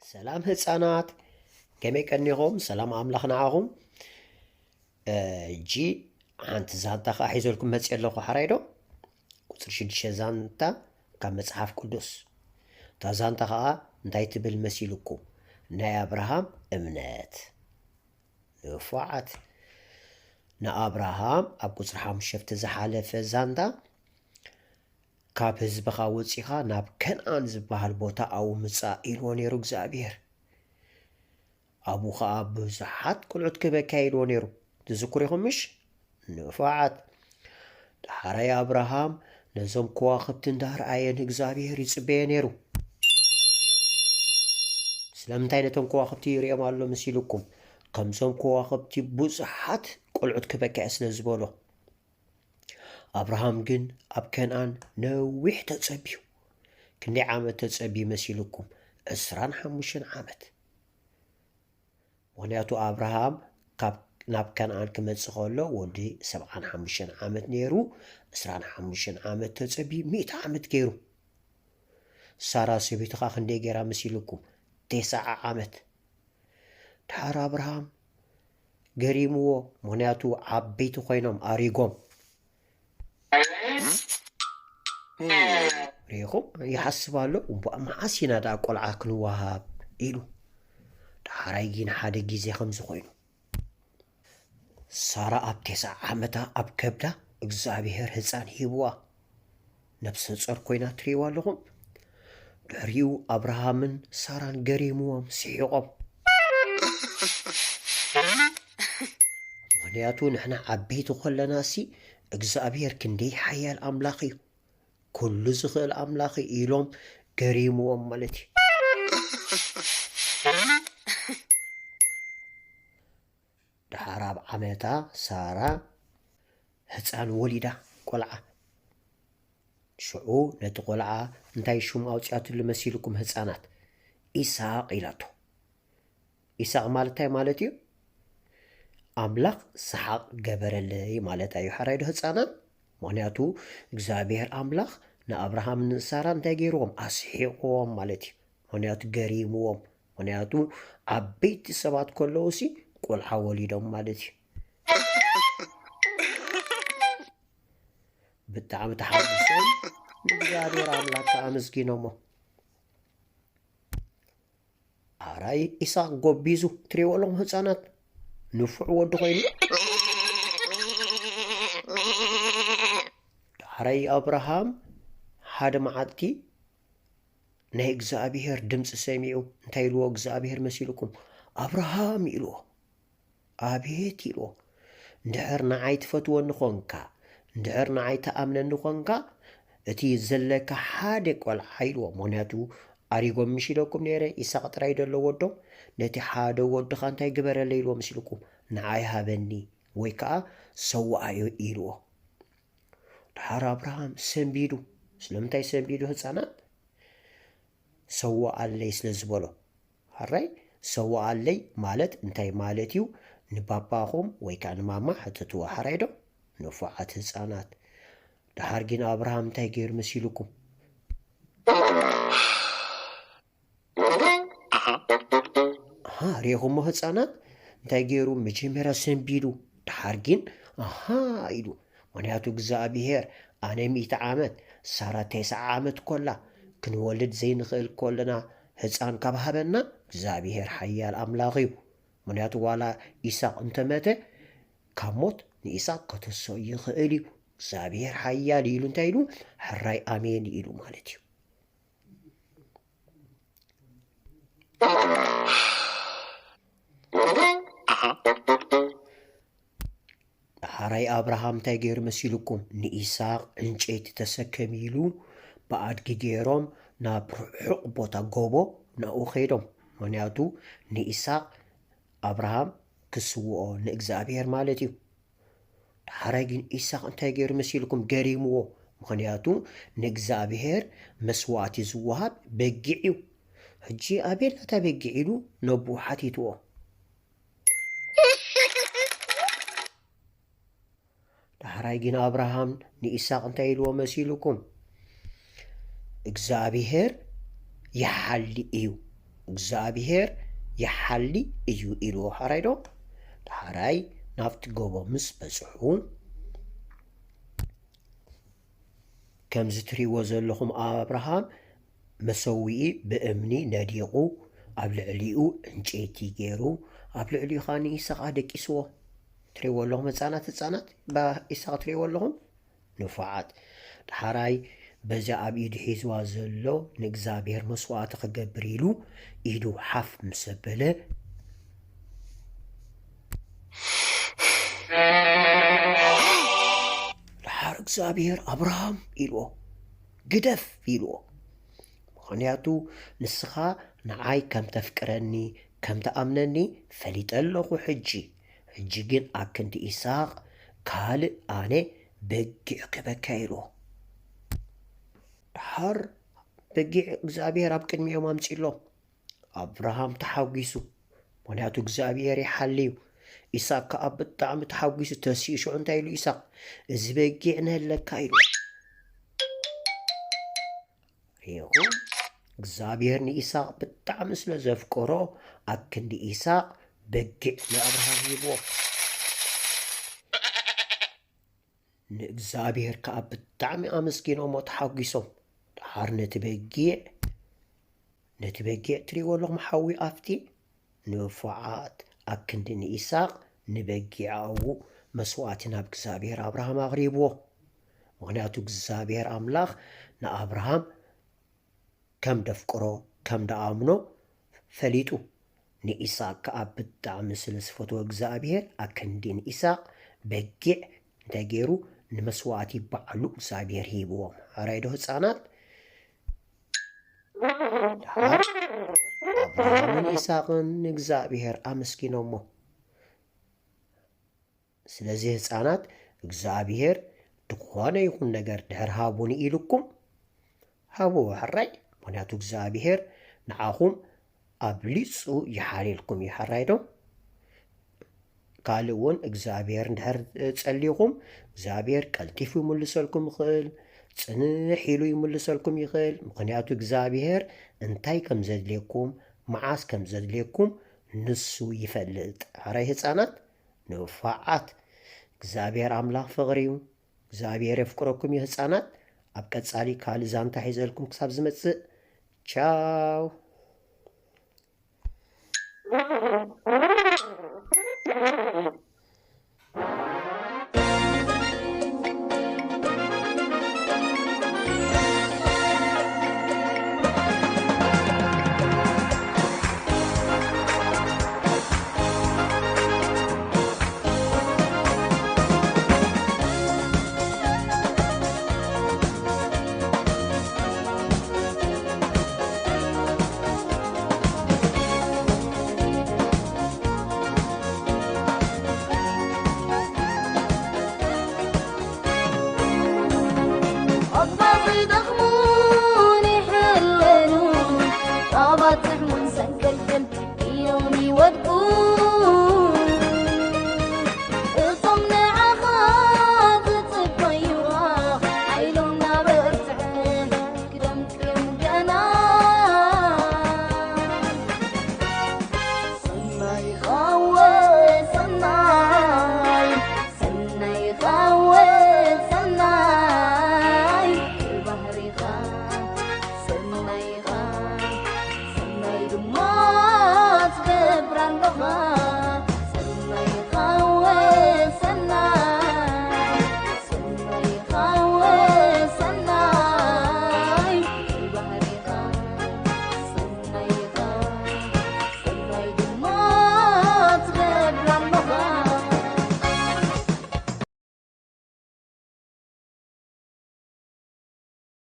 ሰላም ህፃናት፣ ከመይ ቀኒኹም? ሰላም ኣምላኽ ንዓኹም። ሕጂ ሓንቲ ዛንታ ከዓ ሒዘልኩም መፅእ ኣለኹ። ሓራይ ዶ? ቁፅሪ ሽዱሽተ ዛንታ ካብ መፅሓፍ ቅዱስ። እታ ዛንታ ከዓ እንታይ ትብል መሲልኩም? ናይ ኣብርሃም እምነት። ንፉዓት፣ ንኣብርሃም ኣብ ቁፅሪ ሓሙሽተ ዝሓለፈ ዛንታ፣ ካብ ህዝብኻ ወፂኻ ናብ ከነኣን ዝበሃል ቦታ ኣብኡ ምፃእ ኢልዎ ነይሩ እግዚኣብሔር። ኣብኡ ኸዓ ብዙሓት ቆልዑት ክህበካ ኢልዎ ነይሩ። ትዝክሩ ኢኹም ምሽ? ንፉዓት። ዳሕራይ ኣብርሃም ነዞም ከዋኽብቲ እንዳርኣየ ንእግዚኣብሔር ይጽበየ ነይሩ። ስለምንታይ ነቶም ከዋኽብቲ ይርእዮም ኣሎ መሲልኩም? ከምዞም ከዋኽብቲ ብዙሓት ቆልዑት ክህበካ እየ ስለ ዝበሎ። ኣብርሃም ግን ኣብ ከነኣን ነዊሕ ተጸብዩ። ክንደይ ዓመት ተጸብዩ መሲልኩም? ዕስራን ሓሙሽተን ዓመት። ምኽንያቱ ኣብርሃም ካብ ናብ ከነኣን ክመጽእ ከሎ ወዲ ሰብዓን ሓሙሽተን ዓመት ነይሩ። ዕስራን ሓሙሽተን ዓመት ተጸብዩ ሚእቲ ዓመት ገይሩ። ሳራ ሰበይቱ ኸዓ ክንደይ ገይራ መሲልኩም? ተስዓ ዓመት። ድሓር ኣብርሃም ገሪምዎ፣ ምኽንያቱ ዓበይቲ ኮይኖም ኣሪጎም። ሪኢኹም? ይሓስብ ኣሎ፣ እምበኣ መዓስ ኢና ደኣ ቆልዓ ክንወሃብ? ኢሉ። ዳሕራይ ግን ሓደ ግዜ ከምዚ ኮይኑ። ሳራ ኣብ ተስዓ ዓመታ ኣብ ከብዳ እግዚኣብሔር ህፃን ሂብዋ። ነብሰ ጾር ኮይና ትርእይዋ ኣለኹም። ድሕሪኡ ኣብርሃምን ሳራን ገሪምዎም ስሒቖም። ምኽንያቱ ንሕና ዓበይቲ ከለናሲ እግዚኣብሔር ክንደይ ሓያል ኣምላኽ እዩ፣ ኩሉ ዝኽእል ኣምላኽ እዩ ኢሎም ገሪምዎም ማለት እዩ። ድሓር ኣብ ዓመታ ሳራ ህፃን ወሊዳ፣ ቆልዓ። ሽዑ ነቲ ቆልዓ እንታይ ሽም ኣውፅኣትሉ መሲልኩም ህፃናት? ኢሳቕ ኢላቶ። ኢሳቕ ማለት እንታይ ማለት እዩ? ኣምላኽ ሰሓቕ ገበረለይ ማለት እዩ። ሓራይ ዶ ህፃናት? ምኽንያቱ እግዚኣብሔር ኣምላኽ ንኣብርሃም ንሳራ እንታይ ገይርዎም? ኣስሒቕዎም ማለት እዩ። ምኽንያቱ ገሪምዎም። ምኽንያቱ ዓበይቲ ሰባት ከለውሲ ቆልዓ ወሊዶም ማለት እዩ። ብጣዕሚ ተሓጒሶም ንእግዚኣብሔር ኣምላኽ ኣመስጊኖሞ። ኣራይ ኢሳቅ ጎቢዙ ትሪእዎ ኣለኹም ህፃናት፣ ንፉዕ ወዲ ኮይኑ። ዳሕራይ ኣብርሃም ሓደ መዓልቲ ናይ እግዚኣብሔር ድምፂ ሰሚዑ። እንታይ ኢልዎ እግዚኣብሔር መሲልኩም? ኣብርሃም ኢልዎ። ኣቤት ኢልዎ። እንድሕር ንዓይ ትፈትወኒ ኾንካ፣ እንድሕር ንዓይ ትኣምነኒ ኾንካ፣ እቲ ዘለካ ሓደ ቆልዓ ኢልዎ። ምኽንያቱ ኣሪጎም ምሽ ኢለኩም ነይረ፣ ኢሳቕ ጥራይ ደሎ ወዶም። ነቲ ሓደ ወድኻ እንታይ ግበረለይ ኢልዎ መሲልኩም? ንዓይ ሃበኒ ወይ ከዓ ሰውኣዮ ኢልዎ። ድሓር ኣብርሃም ሰንቢዱ። ስለምንታይ ሰንቢዱ ህፃናት? ሰዋኣለይ ስለ ዝበሎ። ሓራይ ሰዋኣለይ ማለት እንታይ ማለት እዩ? ንባባኹም ወይ ከዓ ንማማ ሕተትዋ። ሓራይ ዶ? ንፉዓት ህፃናት። ድሓር ግን ኣብርሃም እንታይ ገይሩ መሲልኩም? ኣሃ፣ ሪኢኹሞ ህፃናት? እንታይ ገይሩ? መጀመርያ ሰንቢዱ፣ ድሓር ግን ኣሃ ኢሉ። ምኽንያቱ እግዚኣብሄር ኣነ ሚእቲ ዓመት፣ ሳራ ተስዓ ዓመት ኮላ፣ ክንወልድ ዘይንኽእል ኮለና ህፃን ካብ ሃበና እግዚኣብሄር ሓያል ኣምላኽ እዩ። ምኽንያቱ ዋላ ኢሳቕ እንተመተ ካብ ሞት ንኢሳቕ ከተስኦ ይኽእል እዩ። እግዚኣብሄር ሓያል እዩ ኢሉ እንታይ ኢሉ? ሕራይ ኣሜን ኢሉ ማለት እዩ። ዳሕራይ ኣብርሃም እንታይ ገይሩ መሲልኩም? ንኢሳቕ ዕንጨይቲ ተሰከም ኢሉ ብኣድጊ ገይሮም ናብ ርሑቕ ቦታ ጎቦ ናብኡ ከይዶም። ምኽንያቱ ንኢሳቕ ኣብርሃም ክስውኦ ንእግዚኣብሔር ማለት እዩ። ዳሕራይ ግን ኢሳቕ እንታይ ገይሩ መሲልኩም? ገሪምዎ። ምኽንያቱ ንእግዚኣብሔር መስዋእቲ ዝወሃብ በጊዕ እዩ። ሕጂ ኣበይ ኣላ እታ በጊዕ ኢሉ ነቦኡ ሓቲትዎ። ዳሕራይ ግን ኣብርሃም ንኢሳቕ እንታይ ኢልዎ መሲልኩም? እግዚኣብሔር ይሓሊ እዩ፣ እግዚኣብሔር ይሓሊ እዩ ኢልዎ። ሓራይ ዶ? ሓራይ ናብቲ ጎቦ ምስ በጽሑ፣ ከምዚ ትሪእዎ ዘለኹም ኣብርሃም መሰውኢ ብእምኒ ነዲቑ፣ ኣብ ልዕሊኡ ዕንጨይቲ ገይሩ፣ ኣብ ልዕሊኡ ኸኣ ንኢሳቕ ኣደቂስዎ። ትሪእዎ ኣለኹም ህጻናት፣ ህጻናት፣ ባ-፣ ኢሳቕ ትሪእዎ ኣለኹም? ንፉዓት። ዳሕራይ በዚ ኣብ ኢዱ ሒዝዋ ዘሎ ንእግዚኣብሔር መስዋእቲ ክገብር ኢሉ ኢዱ ሓፍ ምስ ኣበለ፣ ደሓር እግዚኣብሔር ኣብርሃም ኢልዎ፣ ግደፍ ኢልዎ። ምኽንያቱ ንስኻ ንዓይ ከም ተፍቅረኒ፣ ከም ትኣምነኒ ፈሊጠ ኣለኹ። ሕጂ፣ ሕጂ ግን ኣክንዲ ኢሳቕ ካልእ ኣነ በጊዕ ክበካ ኢልዎ። ደሓር በጊዕ እግዚኣብሔር ኣብ ቅድሚኦም ኣምጺሎ። ኣብርሃም ተሓጒሱ፣ ምኽንያቱ እግዚኣብሔር ይሓሊ እዩ። ኢሳቅ ከኣ ብጣዕሚ ተሓጒሱ ተሲኡ፣ ሽዑ እንታይ ኢሉ ኢሳቅ? "እዚ በጊዕ ነለካ" ኢሉ። ርኢኹም? እግዚኣብሔር ንኢሳቅ ብጣዕሚ ስለ ዘፍቀሮ፣ ኣብ ክንዲ ኢሳቅ በጊዕ ንኣብርሃም ሂብዎ። ንእግዚኣብሔር ከኣ ብጣዕሚ ኣመስጊኖሞ ተሓጒሶም። ደሓር ነቲ በጊዕ፣ ነቲ በጊዕ ትርእይዎ ኣለኹም ሓዊ ኣብቲ ንፉዓት ኣክንዲ ንኢሳቕ ንበጊዕ ኣብኡ መስዋእቲ ናብ እግዚኣብሔር ኣብርሃም ኣቕሪብዎ። ምኽንያቱ እግዚኣብሔር ኣምላኽ ንኣብርሃም ከም ደፍቅሮ ከም ደኣምኖ ፈሊጡ። ንኢሳቅ ከኣ ብጣዕሚ ስለ ዝፈትዎ እግዚኣብሔር ኣክንዲ ንኢሳቅ በጊዕ እንታይ ገይሩ ንመስዋእቲ ባዕሉ እግዚኣብሔር ሂብዎም። ሕራይ ዶ ህፃናት? ደሓር ኣብርሃምን ኢሳቅን ንእግዚኣብሔር ኣመስጊኖሞ። ስለዚ ህፃናት እግዚኣብሔር ዝኾነ ይኹን ነገር ድሕር ሃቡኒ ኢሉኩም ሃብዎ ሕራይ። ምኽንያቱ እግዚኣብሔር ንዓኹም ኣብሊፁ ይሓልየልኩም እዩ። ሕራይ ዶ? ካልእ እውን እግዚኣብሔር እንድሕር ጸሊኹም እግዚኣብሔር ቀልጢፉ ይምልሰልኩም ይኽእል፣ ጽንሕ ኢሉ ይምልሰልኩም ይኽእል። ምኽንያቱ እግዚኣብሔር እንታይ ከም ዘድልየኩም፣ መዓስ ከም ዘድልየኩም ንሱ ይፈልጥ። ሕራይ ህፃናት ንፉዓት። እግዚኣብሔር ኣምላኽ ፍቕሪ እዩ። እግዚኣብሔር የፍቅረኩም እዩ ህፃናት። ኣብ ቀጻሊ ካልእ ዛንታ ሒዘልኩም ክሳብ ዝመጽእ ቻው።